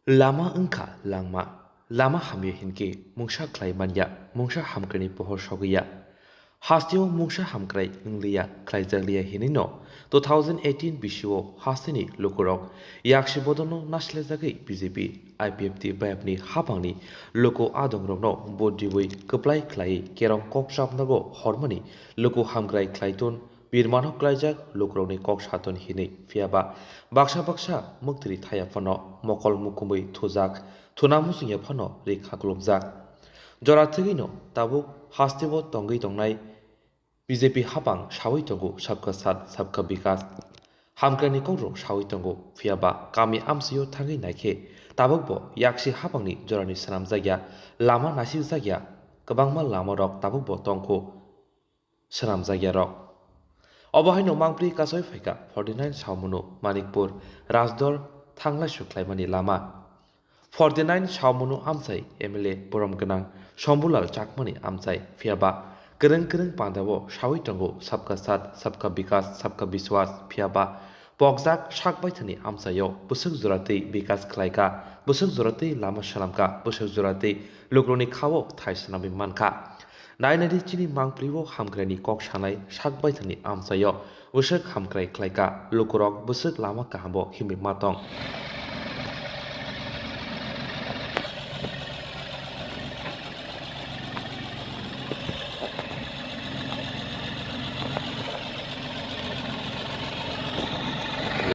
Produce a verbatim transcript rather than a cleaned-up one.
Lama wngkha langma, lama hamya hinkhe mungsa khlai manya, mungsa hamkrai ni pohor sogwi ya. Hasteo mungsa hamkrai wng liya, khlaijak liya hinwi no two thousand eighteen bisio hasteni lukurok yaksi bodolno nasilajagwi B J P, I P F T bayapni hapangni luku adongrokno vote riwi kwplai khlaiwi kerong kok chapnago hormani luku hamkrai khlai tun birmano klaijak lukurokni kok saton hinwi. Phiyaba baksa baksa mwktwiri thaya phano mokol mukumwi thujak, thuna muchungya phano ri khaklumjak. Jora thwgwino tabuk hasteo tongwi tongnai B J P hapang sawi tongo sabka sat, sabka bikas. Hamkrai ni kokrok sawi tongo, phiyaba kami amsio thangwi naikhe tabukbo yaksi hapangni jorani swnamjakya, lama naisirjakya, kwbangma lamarok tabukbo tongkho swnamjakyarok. Obo haino mangpri kasoi phaikha forty nine Saumunu Manikpur Rajdor thanglai sukhlaimani lama. Forty nine Saumunu amchai M L A borom gwnang Shambhulal Chakmani amchai, phiyaba kwrwng kwrwng pandao sawi tongo sabka sat, sabka bikas, sabka biswas, phiyaba pokjak sak baithani amchaio bwswk joratwi bikas khlaikha, bwswk joratwi lama swnamkha, bwswk joratwi lukurokni khao thai swnamwi mankha. Nainadi chini mangprio hamkraini kok sanai sak baithani amchaio bwswk hamkrai khlaikha, lukurok bwswk lama kahambo himwi ma tong.